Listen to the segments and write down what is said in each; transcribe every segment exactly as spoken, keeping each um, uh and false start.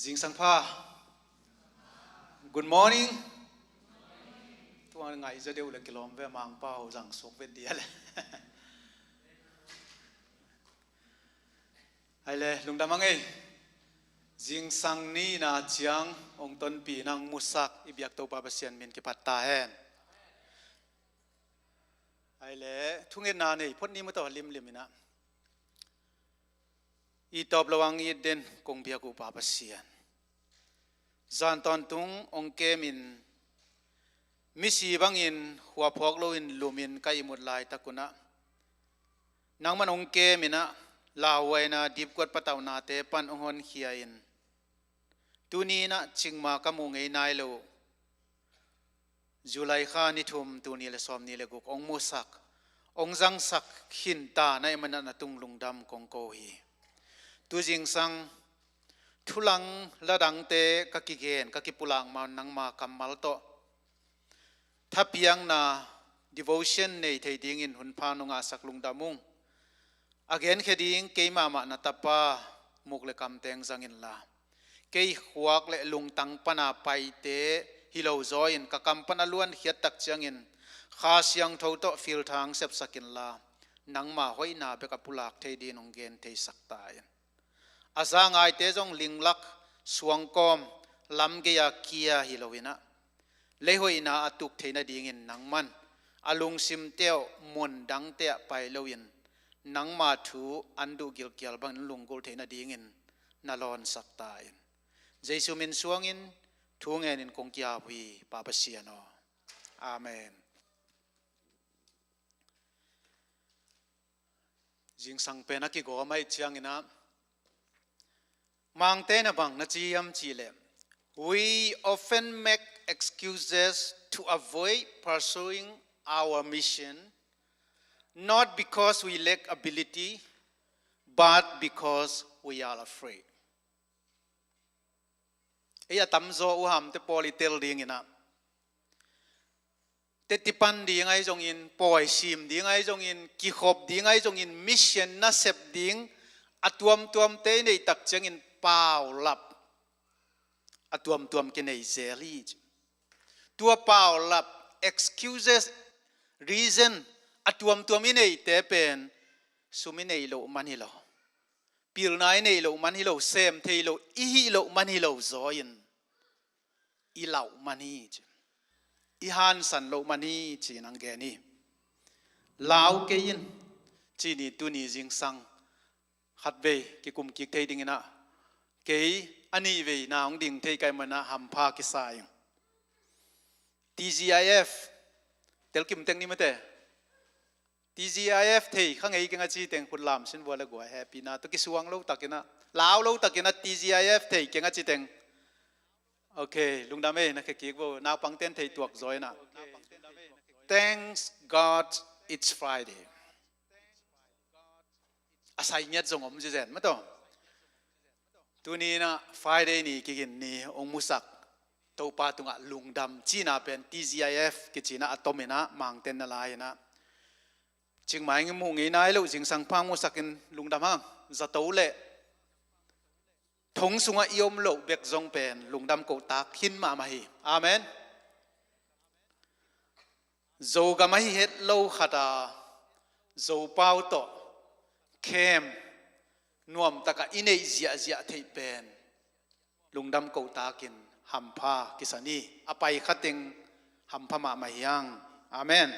Zingsang pha. Good morning. Tua ngaih za deuh le kilawm ve, Mangpau zang suak ve dia le. Ai le, lungdam a ngei. Zingsang ni na ciang ong tonpi nang musak i biak Topa Pasian min kiphat ta hen. Ai le, thungetna nei phot ni mu tawh limlim inah. I tawp lo ang i den kong biak uh Pa Pasian. Zan tawntung ong kemin misi bangin khua phawk loin lumin ka imut laitak unah nangman ong keminah lauhuaina dipkuat patauhnate pan ong honkhia in tuni inah cingma ka muh ngei nai lo July kha ni thum, tul nih le sawm nih le guk ong musak, ong zangsak khinta na hih manah na tung lungdam kong ko hi. Tu zingsang thulang ladangte ka kigen, ka kipulak ma-in nangma kammal tawh thapiakna devotion nei thei dingin hun pha nong ngahsak lungdam ung. A genkhia ding keimahmah na tapa muk le kamteng zang inla, kei khuak le lungtang pana paite hi lo zaw in ka kam pana luankhiat tak ciangin Kha Siangtho tawh filthang sepsak inla, nangma hoihna bek a pulak thei dingin ong gen theisak ta in. A za ngaite zong linglak suangkawm lamgei-a kia hi lo inah, leihoihna a tuk theih nadingin nangman a lungsim teuh mun dangte ah pai loin nangma thu an duh gilkial bangin lunggulh theih nadingin na lawnsak ta in. Jesu min suangin thu ngenin kong ki-ap uh hi Pa Pasian aw. Amen. Zingsang pen a kigawm ahih cianginah Mangte na bang na ci hiam cih leh, we often make excuses to avoid pursuing our mission, not because we lack ability, but because we are afraid. Ei a tamzaw uh hamte pawl i tel dinginah teti pan ding ahi zongin, pawi sim ding ahi zongin, kikhop ding ahi zongin, mission nasep ding a tuamtuamte i neih tak ciangin paulap a tuamtuam kinei zel hi. Tua paulap, excuses, reason a tuamtuam i neihte pen sum i neih loh man hi lo, pilna i neih loh man hi lo, sem thei lo, i hih loh man hi lo zaw in i lauh man hi ci, i hansan loh man hi ci-in ang gen hi. Lau kei in ci ni, tuni zingsang khatvei kikum kik thei dinginah kei a nihvei na hong ding thei ka hih manah hampha kisa ing. T G I F, telkim teng ni mate. T G I F thei kha ngei keng a ci teng khut lam sin vua le guai, hehpihna tawh kisuang lo takinah, lau lo takinah T G I F thei keng a ci teng. Ok, lungdam ei, na khe kik vo, naupangten thei tuak zaw inah. Thanks God it's Friday. A sai ngiat zong om zizen mataw. Tuni inah Friday ni kigin ni ong musak Topa tungah lungdam cihna pen T G I F kici inah a tom inah Mangten na lai inah, cingmai muh ngei nai loh zingsang pha musakin lungdam hang. Zato le thong sungah i om loh bek zong pen lungdam kohtak khin mahmah hi. Amen. Zogam ahi het lo khata Zopau tawh khem nuamtakah i neih ziahziah theih pen lungdam kohtakin hampha kisa ni. A pai khateng hampha mahmah hi hang. Amen.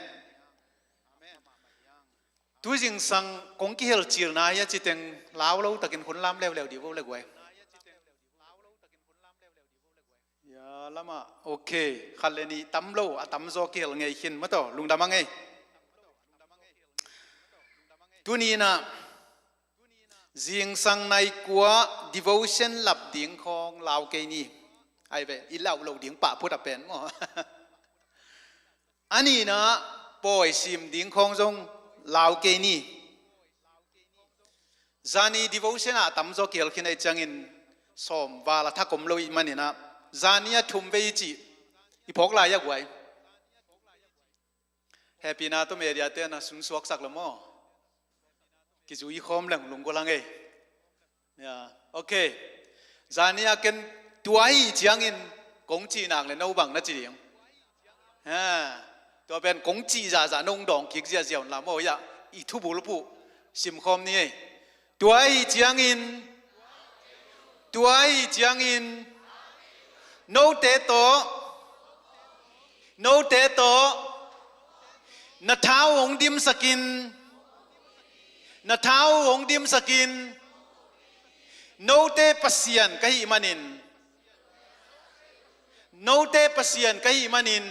Tu zingsang kong kihel cilna hi a citeng lau lo takin hun lam leuleu dih vo le guai. Ya lama, ok, khat le nih tam lo, a tamzaw kihel ngei khin mataw, lungdam a ngei. Tuni inah zingsang nai kua devotion lap ding khawng lau kei ni. Ai ve, i lauh loh ding pah phut a pen maw. A nihna pawi sim ding khawng zong lau kei ni. Zani devotion ah tamzaw kihel khin ahih ciangin sawm val a thak om lo ih maninah zani a thum vei i cih i phawk lai a guai. Hehpihna tawh media te na sunsuaksak lo maw? Kizui khawm leng lunggulh a ngei. Ya, ok. Zani a ken Tua ahi ciangin kong cih nak le no bang na ci ding? Ha, tua pen kong cih zahzah nong dawng kik ziahziah un la maw, hiah i thubulphuh simkhawm ni ei. Tua ahi ciangin, tua ahi ciangin, note tawh, note tawh, na thau hong dimsakin, na thau hong dimsakin, note Pasian ka hih manin, note Pasian ka hih manin,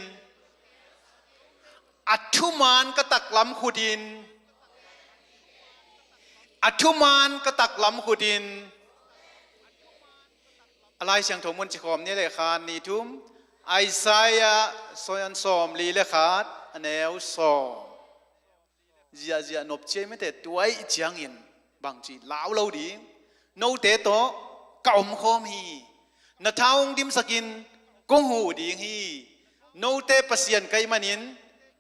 a thuman ka taklam khutin, a thuman ka taklam khutin, a Lai Siangtho mun cikhawm ni le khan ni thum, Isaiah sawm li le khat, a neu sawm. Ziahziah nop ciai mete, tua ahi ciangin bangci lau lo ding? Note tawh ka omkhawm hi. Na thau hong dimsakin kong huh ding hi. Note Pasian ka hih manin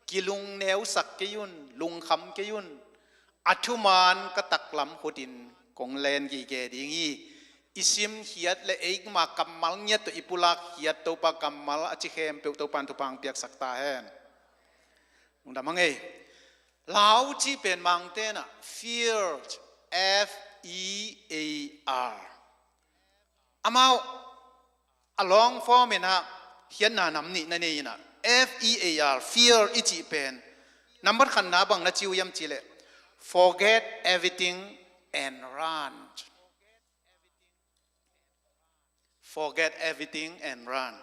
kilungneusak kei un, lungkham kei un. A thuman ka taklam khutin kong len gige ding hi. I simkhiat le eima kammal ngiat tawh i pulak khiat Topa kammal a ci khempeuh Topa in thupha piaksak ta hen. Lungdam hang ei. Lau cih pen Mangte in ah fear, F E A R. Amau a long form in ah khiatna nam nih na nei in ah, F E A R, fear i cih pen nambat khatna bang na ci uh hiam cih leh, forget everything and run. Forget everything and run.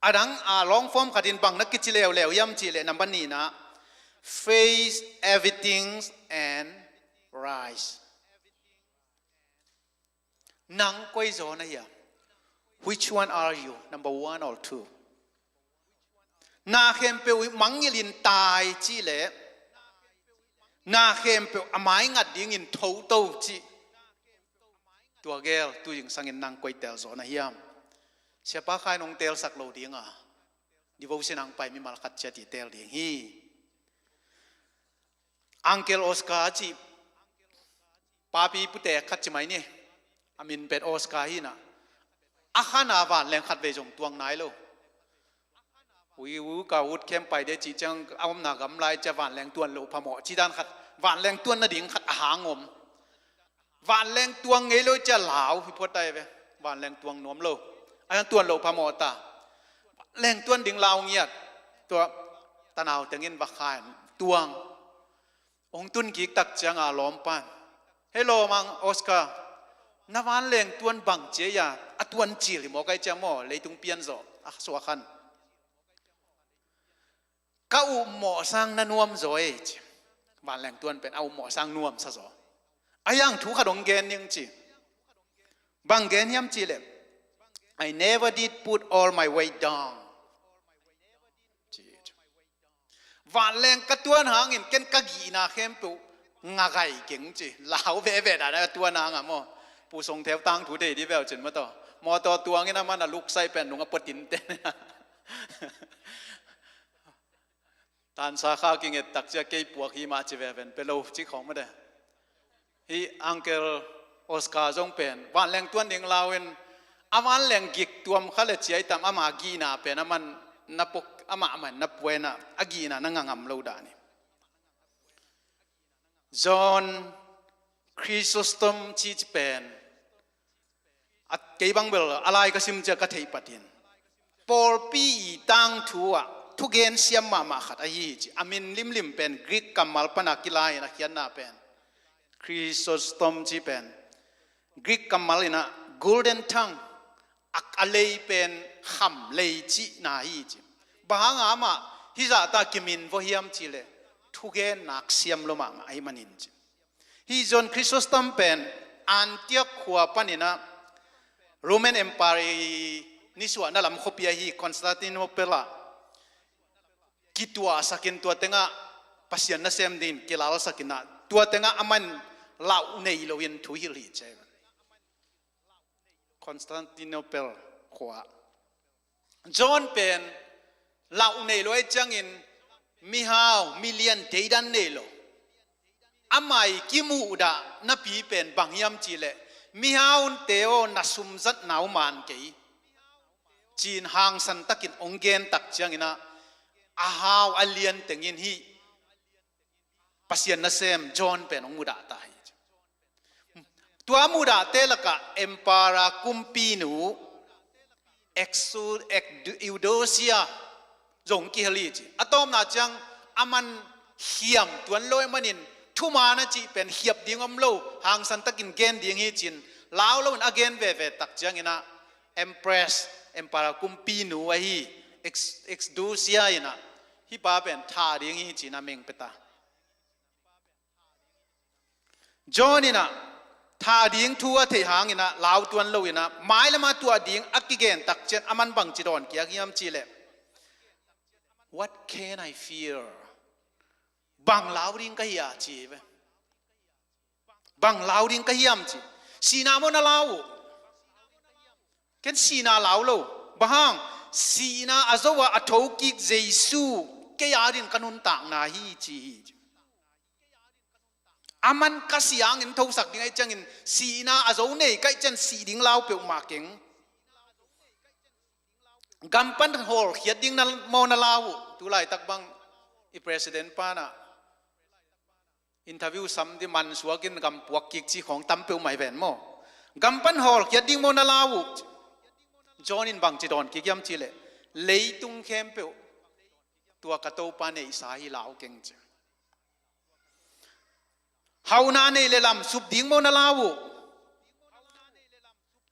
A dang a long form khatin bang na kici leuleu hiam cih leh, nambat nihna, face everything and rise. Nang koi zaw na hiam? Which one are you? Number one or two? Na khempeuh mangngilh in tai cih leh, na khempeuh a maingat dingin thoto cih. Tua gel tu zingsangin nang koi tel zaw na hiam? Siapa Khai nong telsak lo ding a, devotion hong pai mimal khat ciat i tel ding hi. Uncle Oscar a cih papi putek khat ci mai ni. A min pen Oscar hi in ah, a khan a vanleng khat vei zong tuang nai lo. Ui, u ka ut khem pai de cih ciang a omna gam lai ciah vanleng tuan loh phamawh cih dan khat, vanleng tuan nading khat a hang om. Vanleng tuang ngei lo ciah lau hi phuat tai ve. Vanleng tuang nuam lo. A tuan loh phamawh ta. Vanleng tuan ding lau ngiat. Tua tanau tengin va khain tuang. Hong tun kik tak ciang a lawmpan, "Hello, Mang Oscar. Na vanleng tuan bang cia a tuan cil hi maw kai ciang maw, leitung pian zaw a suak khan?" "Ka upmawh sang na nuam zaw ei," ci. Vanleng tuan pen a upmawh sang nuamsa zaw. A hiang thu khat hong gen ning ci. Bang gen hiam cih leh, "I never did put all my weight down," ci. "Vanleng ka tuan hangin ken ka gihna khempeuh ngagai keng," ci. Lau veve dan a tuan hang a maw. Pu Song Theu tangthu thei di veu cin maw taw. Mawtaw tuangin a man a luksai pen nung a puatin ten. Tansa kha kinget tak cia kei puak hi mah ci veven pe lo ci khawng mah de. Hih Uncle Oscar zong pen vanleng tuan ding lau in, a vanleng gik tuam kha le ciai tam, ama gihna pen a man na pok, amah man na puaina, a gihna na ngangam lo dan hi. John Chrysostom ci ci pen, a kei bang bel a lai ka sim cia ka theih patin, pawlpi i tangthu ah thugen siam mahmah khat ahi hi ci. A min limlim pen Greek kammal pana kilai in a khiatna pen Chrysostom ci pen Greek kammal in a golden tongue, a, a lei pen kham lei cihna hi ci. Bang hanga amah hizah ta kimin vua hiam cih leh, thugen nak siam lo mahmah ahi manin ci. Hih John Chrysostom pen Antioch khua panin a Roman Empire i nisuahna lam khuapi ahi Constantinople ah kituahsakin, tua tengah Pasian nasem dingin kilalsakin a, tua tengah a man lauh nei loin thu hilh hi ci. Constantinople khua John pen lauh nei lo ahi ciangin mihau, milian deidan nei lo. Amah i kimuhdah napi pen bang hiam cih leh, "Mihaute aw, na sumzatna uh man kei, ci-in hangsan takin hong gen tak ciangin ah, a hau a lian tengin hih Pasian nasem John pen hong mudah ta hi. Tua mudahte lakah Emperor kumpinu Exu-, Ek-, Eudosia zong kihel hi ci. A tawpna ciang aman khiam tuan lo ahih manin thuman a cih pen khiap ding om lo, hangsan takin gen ding hi ci-in lau loin a gen veve tak ciangin ah Empress, Emperor kumpinu ahi Ex-, Exudosia in ah hih pa pen thah ding hi ci-in a meng pia ta. John in ah thah ding thu a theih hangin ah lau tuan loin ah mailam a tuah ding a kigen tak ciang aman bangci dawn kiak hiam cih leh, "What can I fear?" Bang lau ding ka hia ci ve. Bang lau ding ka hiam ci. Sihna maw na lau uh? Ken sihna lau lo. Bang hang? Sihna a zo a a thokik Jesu kei adingin ka nuntakna hi ci hi. Aman ka sih hangin thosak ding ahih ciangin sihna a zo nei ka hih ciang sih ding lau peuhmah keng. Gampan hawlkhiat ding na maw na lau uh? Tulaitak bang i president pa in ah interview sam ding, mansuak in gam puak kik ci khawng tam peuhmah hi ven maw. Gampan hawlkhiat ding maw na lau uh? John in bangci dawn kik hiam cih leh, "Leitung khempeuh tua ka Topa neihsa hi, lau keng," ci. Hauhna nei le lam sup ding maw na lau uh?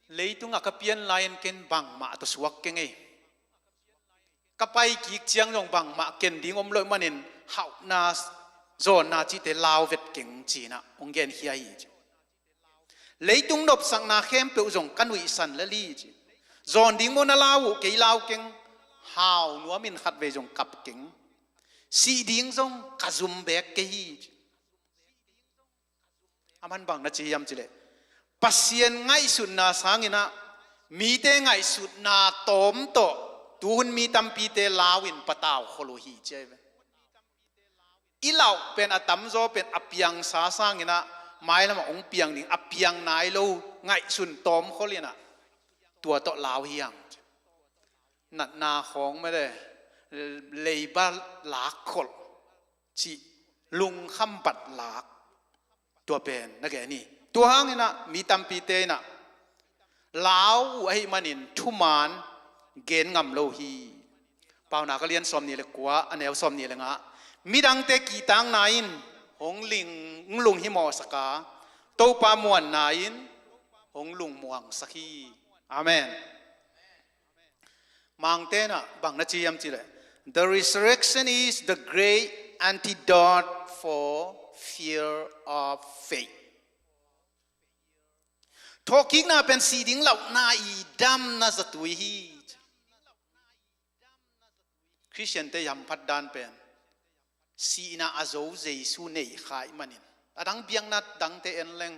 "Leitung a ka pian lai-in ken bangmah tawh suak keng ei. Ka pai kik ciang zong bangmah ken ding om lo ahih manin hauhna, zawnna cihte lau vet keng," ci-in ah hong genkhia hi ci. "Leitung nopsakna khempeuh zong ka nuihsan lel hi," ci. "Zawn ding maw na lau uh? Kei lau keng. Hau nuamin khatvei zong kap keng. Sih ding zong ka zum beek kei hi," ci. Aman bang na ci hiam cih leh, Pasian ngaihsutna sangin ah mite ngaihsutna tawm tawh tuhun mi tampite lau-in patau khol uh hi ci ahi ve. I lauh pen a tamzaw pen a piangsa sangin ah mailam ah hong piang ding, a piang nai lo ngaihsun tawm khol in ah tua tawh lau hi hang. Natna khawng mede, leiba lak kholh cih, lungkham bat lak, tua pen na gen hi. Tua hangin ah mi tampite in ah lau uh ahih manin thuman gen ngam lo hi. Paunak a lian sawmnih le kua, a neu sawmnih le nga. Midangte kihtakna in hong ling, hong lunghimawhsak a, Topa muanna in hong lungmuangsak hi. Amen. Mangte in ah bang na ci hiam cih leh, "The resurrection is the great antidote for fear of faith." Thawhkikna pen sih ding lauhna i damna zatui hi. Khristiante i hamphat dan pen sihna a zo Jesu neih kha ahih manin, a dang biakna dangte en leng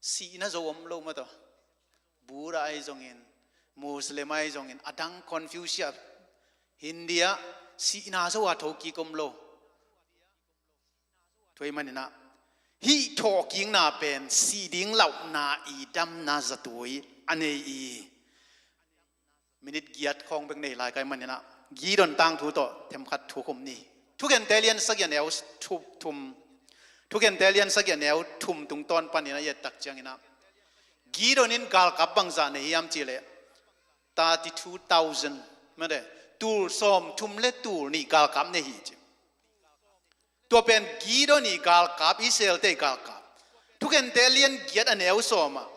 sihna zo om lo mah tawh. Buddha ahi zongin, Muslim ahi zongin, a dang Confucius, Hindia, sihna zo a thokik om lo. Tua ahih manin ah hih thawhkikna pen sih ding lauhna i damna zatui a nei hi. Minit giat khawng bek nei lai ka hih manin ah Gideon tangthu tawh themkhat thukhum ni. Thugente lian sagih a neu thum, thum. Thugente lian sagih a neu thum tungtawn panin a i et tak ciangin ah Gideon in galkap bangzah nei hiam cih leh, thirty-two thousand, mede, tul sawmthum le tul nih galkap nei hi ci. Tua pen Gideon i galkap, Israelte i galkap. Thugente lian giat a neu sawm ah,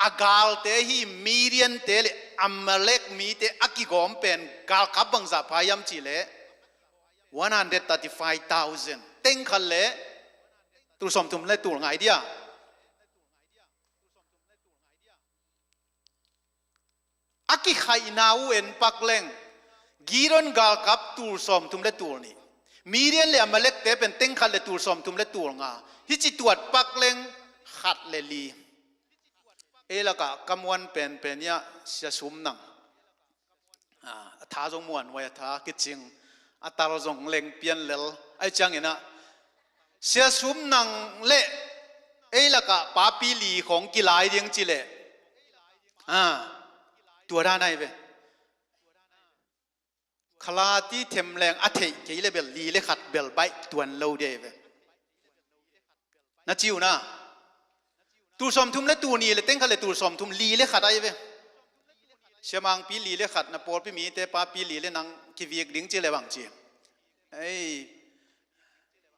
a galte hi Midiante le Amalek mite a kigawm pen galkap bangzah pha hiam cih leh, one hundred thirty-five thousand. Teng khat le tul sawmthum le tul nga hi dia. A kikhaihna uh en pak leng, Gideon galkap tul sawmthum le tul nih, Midian le Amalekte pen teng khat le tul sawmthum le tul nga. Hih ci tuat pak leng khat le li. Ei lakah ka muan penpen hi a, Sia Sum Nang. Ah, a tha zong muanhuai, a tha kicing, a tal zong leng pian lel. Ahih ciangin ah Sia Sum Nang le ei lakah Papi Li khawng kilai ding cih leh, ah, Tua dan ahi ve. Khalati themleng a theih kei le bel li le khat bel baih tuan lo dei ve. Na ci uh na. Tul sawmthum le tul nih le teng khat le tul sawmthum li le khat ahi ve. Siamangpi li le khat, na pawlpi mite papi li le nang kivik ding ci le bang ci. Ei,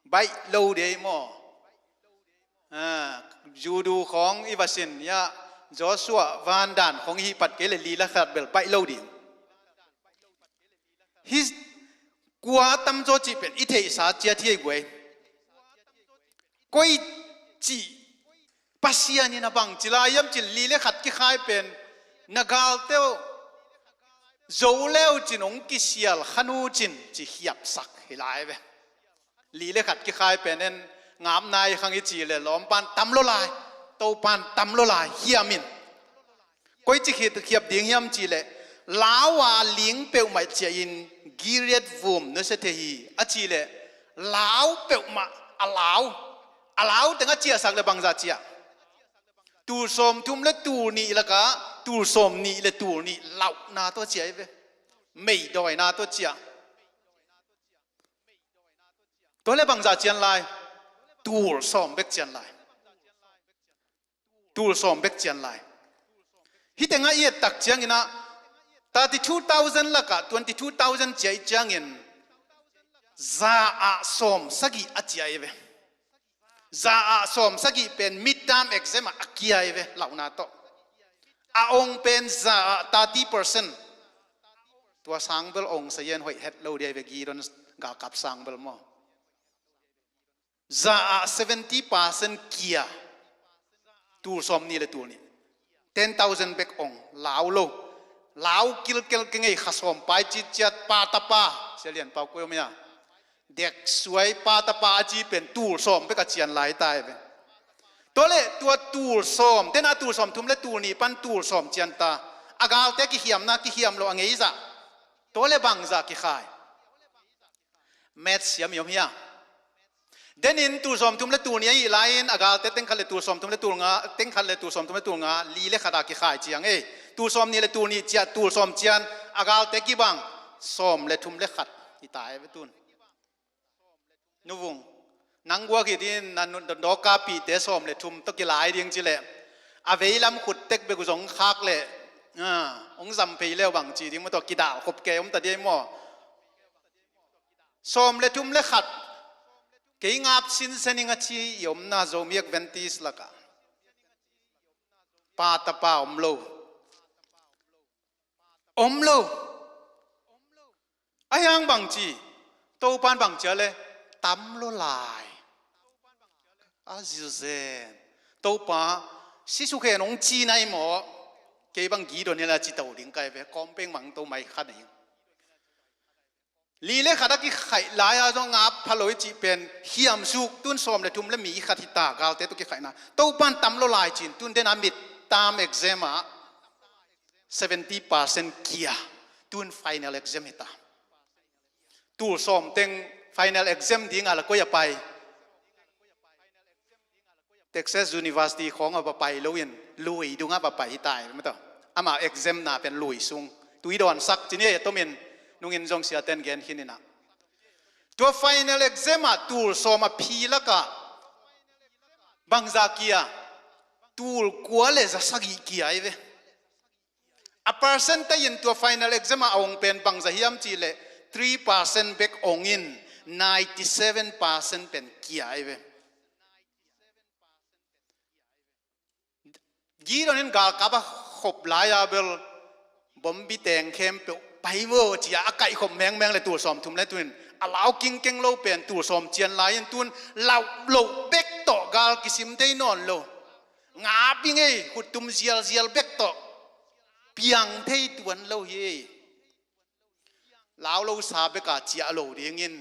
baih lo dei maw? Ah, judu khawng i va sin, ya, Joshua vandan khawng i hi pat kei le li le khat bel baih lo ding. Hi kua tamzaw cih pen i theihsa ciat hi ei guai. Koi cih Pasian in a bang ci lai hiam cih li le khat kikhai pen na galte uh zo leu cin hong kisial khan uh cin ci khiapsak hi lai ve. Li le khat kikhai pen en ngapna i khang i ci le lawm pan tam lo lai, to pan tam lo lai hiam in. Koi ci khit khiap ding hiam ci le, lau a ling peuhmah ciah in Gilead vum nusia thei hi a ci le, lau peuhmah a lau, a lau teng a ciahsak le bangzah ciah. Tul sawmthum le tul nih laka tul sawmnih le tul nih lauhna tawh ciah hi ve. Meidawina tawh ciah. Tua le bangzah cian lai. Tul sawm bek cian lai. Tul sawm bek cian lai. Hih tengah i et tak ciangin ah thirty two thousand lakah twenty two thousand ciah i ciangin za ah sawm sagih a ciah hi ve. Za ah sawm sagih pen midterm exam ah a kia hi ve lauhna tawh. A ong pen za ah thirty percent. Tua sang bel ong sayen hoih het lo dia hi ve, Gideon galkap sang bel maw. Za ah seventy percent kia. Tul sawm nih le tul nih. Ten thousand bek ong lau lo. Lau kilkel kengei kha sawm pai citciat pa tapa. Sia Lian Pau koi om ia. Dek suai pa tapa a ci pen tul sawm bek a cian lai ta hi ve. Tua le tua tul sawm, tena tul sawm thum le tul nih pan tul sawm cian ta. A galte kihiamna kihiam lo a ngei zah. Tua le bangzah kikhai. Maths siam i om hia. Denin tul sawm thum le tul nih ahi lai-in a galte teng khat le tul sawm thum le tul nga, teng khat le tul sawm thum le tul nga, li le khat a kikhai ciang ei. Tul sawm nih le tul nih ciah tul sawm cian a galte kibang sawm le thum le khat hi ta ei ve tun. Nuvung, nang guak hi din na dawka pihte sawm le thum tawh kilai ding ci leh a veilam khut tek bek uh zong khak leh hong zam phei leu bang ci ding maw, tawh kidal khop kei om ta dei maw? Sawm le thum le khat kei ngap sinsen ing a ci i omna Zomi Adventist lakah pa tapa om lo. Om lo. A hiang bang ci, Topan bang cia le tam lo lai. A zilzen Topa sisukhen hong ci nai maw? Kei bang Gideon hi la ci to ding kai ve, kawm peng mang to mai kha nei. Li le khat a kikhaih lai-a zong ngap pha lo i cih pen hiamsuk, tun sawm le thum le mi khat hi ta, galte tawh kikhaihna. Topan tam lo lai cin, tun den a midterm exam ah seventy percent kia, tun final exam hi ta. Tul sawm teng final exam ding a la koi a pai. Texas University khawng a va pai lo in lui dungah va pai hi ta hi mataw. Amah exam na pen lui sung tui dawn sak ci ni, a tomin nungin zong siaten gen khin inah. Tua final exam ah tul sawm a phi lakah bangza kia, tul kua le za sagih kia hi ve. A percentage in tua final exam ah a ong pen bangza hiam cih leh three percent bek ong in ninety seven percent pen kia hi ve. Gideon in galkap a khop lai-a bel bombi teng khempeuh pai vo ci-a a kaihkhop mengmeng le tul sawm thum le tunin a lau kingkeng lo pen tul sawm cian lai-in tun lauh loh bek tawh gal kisim thei nawn lo. Nga bingei khuttum zialzial bek tawh piang thei tuan lo hi. Lau lo sa beka ciah lo dingin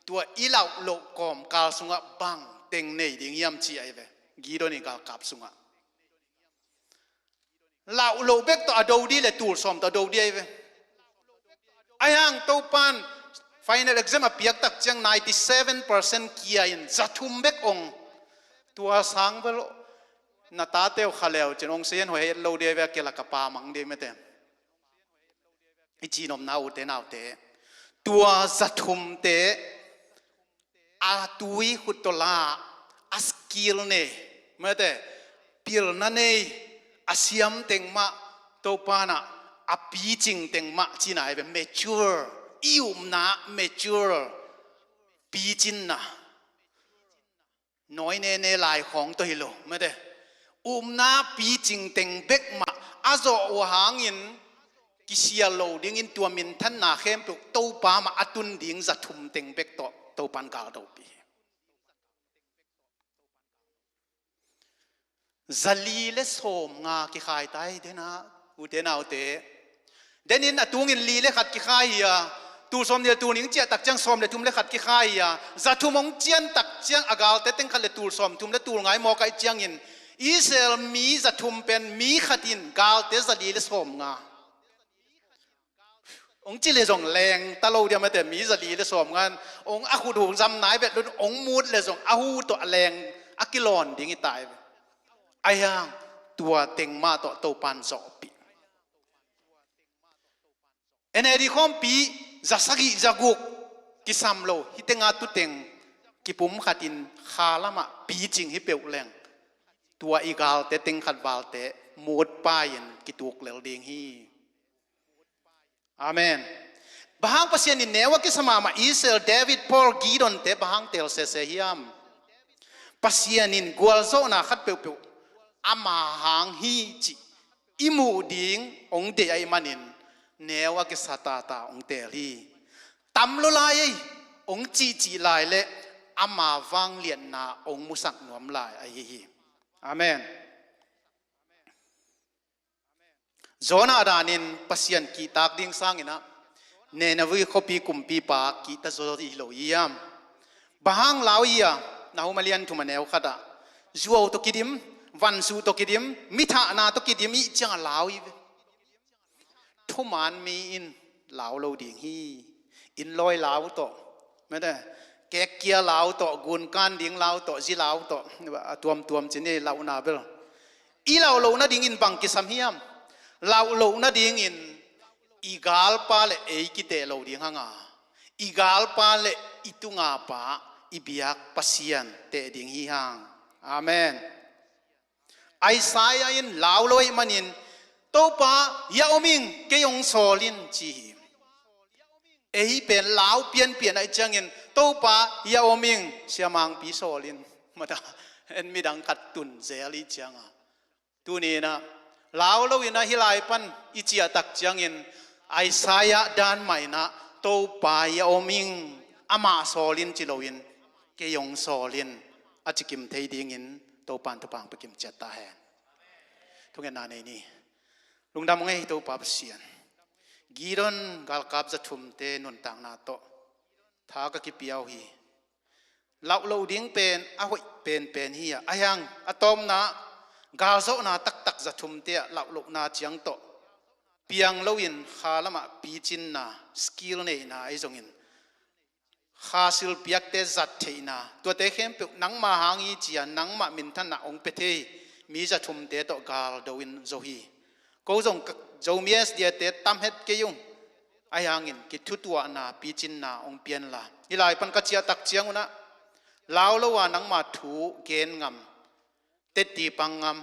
tua i lauh loh kawmkal sungah bang teng nei ding hiam ci ahi ve. Gideon i galkap sungah lauh loh bek tawh a do di le tul sawm tawh a do di ahi ve. Ahi hang Topan final exam a piak tak ciang ninety seven percent kia in za thum bek ong, tua sang bel na tate uh kha leu cin ong seien hoi het lo di ahi ve, a kela ka pa mang di mete. i cinopna ute naute, tua zathumte a tui khut tawh la, a skill nei, mate, pilna nei, a siam teng mah, Topa in ah a picing teng mah cihna hi ve, mature, i upna mature, picinna. Nawi nene lai khawng tawh hi lo, mate. Upna picing teng bek mah a zawh uh hangin kisial lo dingin tua minthanna khempeuh Topa mah a tun ding zathum teng bek tawh Topa in galdopi hi. Zali le sawmnga kikhai tai, den ah, ute naute. Denin a tungin li le khat kikhai hi a, tul sawmnih le tul nih ciah tak ciang sawm le thum le khat kikhai hi a, zathum hong cian tak ciang a galte teng khat le tul sawmthum le tul nga i mawk ahih ciangin Israel mi zathum pen mi khat in galte zali le sawmnga hong ci le zong leng ta lo diam, mate, mi zali le sawmnga in hong a khut uh zam nai vet lo, hong mut le zong a hu tawh a leng a kilawn ding hi tai ve. Ahi hang tua teng mah tawh Topa in zawhpih. N A D khawmpi za sagih za guk kisam lo, hih teng a tu teng kipum khat in kha lamah picing hi peuh leng, tua i galte teng khat valte mut pai-in kituk lel ding hi. Amen. Bang hang Pasian in neu a kisa mahmah Israel, David, Paul, Gideon te bang hang teel sese hiam? Pasian in gualzawhna khat peuhpeuh ama hang hi cih i muh ding hong deih ahih manin neu a kisa tata hong teel hi. Tam lo lai ei, hong cihcih lai le ama vangliatna hong musak nuam lai ahi hi. Amen. Jonah danin Pasian kihtak ding sangin ah Nineveh khuapi kumpipa kihta zaw hi lo hiam? Bang hang lau hi a, Nahum a lian thum a neu khat ah, zuau tawh kidim, vansuh tawh kidim, mithahna tawh kidim i hih ciangah lau hi ve. Thuman mi in lau lo ding hi. Innlawi lau tawh, mate, kekkia lau tawh, gunkan ding lau tawh, zi lau tawh, a tuamtuam ci ni, lauhna bel. I lauh loh nadingin bang kisam hiam? Lauh loh nadingin i galpa le ei kiteh lo ding hang a, i galpa le i tunga pa, i biak Pasian teh ding hi hang. Amen. Isaiah in lau lo ahih manin, Topa, hiah om ing, kei hong sawl in, ci hi. Ei pen lau pianpian ahih ciangin, Topa, hiah om ing, siamangpi sawl in, mata, en midang khat tun zel i cianga. Tuni in ah, lau lo in ah hih lai pan i ciah tak ciangin, Isaiah dan mah in ah, Topa, hiah om ing, amah sawl in ci lo in, kei hong sawl in, a ci kim thei dingin, Topa in thupha hong pia kim ciat ta hen. Thungetna nei ni. Lungdam hang ei Topa Pasian. Gideon galkap zathumte nuntakna tawh tha ka kipia uh hi. Lauh loh ding pen a hoih penpen hi a, ahi hang a tawpna galzawhna taktak zathumte ah lauh lohna ciang tawh piang loin kha lamah picinna, skill neihna ahi zongin, kha silpiakte zat theihna, tuate khempeuh nangmah hang hi ci-a nangmah minthanna hong pia thei mi zathumte tawh galdo in zo hi. Ko zong ka, Zomi S D A te tam het kei ung. Ahi hangin kithutuahna, picinna hong pia inla, hih lai pan ka ciah tak ciangun ah, lau lo a nangmah thu gen ngam, tetti pang ngam,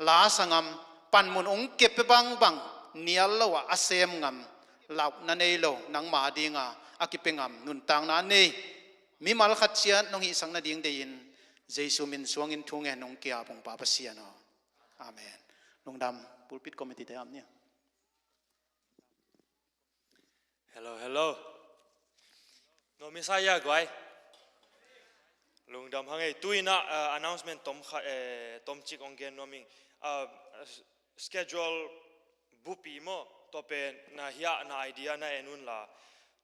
la sa ngam, panmun hong kep bangbang nial lo a a sem ngam, lauhna nei lo, nangmah a dinga a kipia ngam nuntakna a nei mimal khat ciat nong hihsak nading deihin Jesu min suangin thu ngen hong ki-ap ung Pa Pasian aw. Amen. Lungdam. Pulpit committee te am nia. Hello, hello. No Messiah guai. Lungdam hang ei. Tu in ah, uh, announcement tom kha, eh, tom cik hong gen nuam ing. Uh, s-, schedule bupi maw, tua pen na hiah na idea na en unla.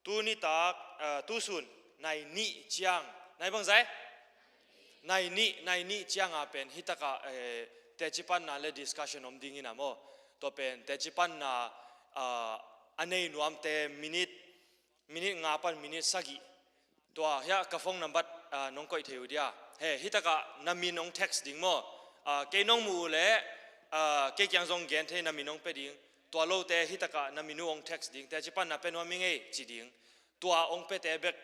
Tu nitak, uh, tu sun nai nih ciang, nai bang zai? Nai nih, nai nih cianga pen hitakah, eh, tecipanna le discussion om dingin a maw. Tua pen tecipanna, ah, a nei nuamte minute, minute nga pan minute sagih. Tua hiah ka phone number, ah, nong koih thei uh dia. He, hitakah na min nong text ding maw. Ah, kei nong mu uh le, ah, kei kiang zong gen thei na min nong pia ding. Tua lote hitakah na minu hong text ding, teci panna pia nuam ing ei ci ding. Tua hong piate bek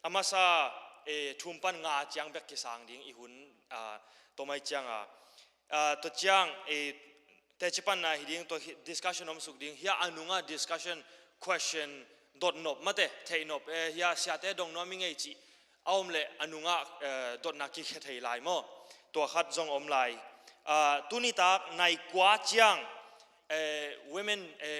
a masa, eh, thum pan nga ciang bek kisang ding i hun, ah, tua mai ciang a, ah, tua ciang, eh, teci panna hi ding, tua hi, discussion om suk ding, hia a nunga discussion, question, dotnop mate, theihnop, eh, hia siate dong nuam ing ei ci a om leh a nungah, eh, dotna kikhia thei lai maw? Tua khat zong om lai. Ah, tuni tak nai kua ciang, eh, women, eh,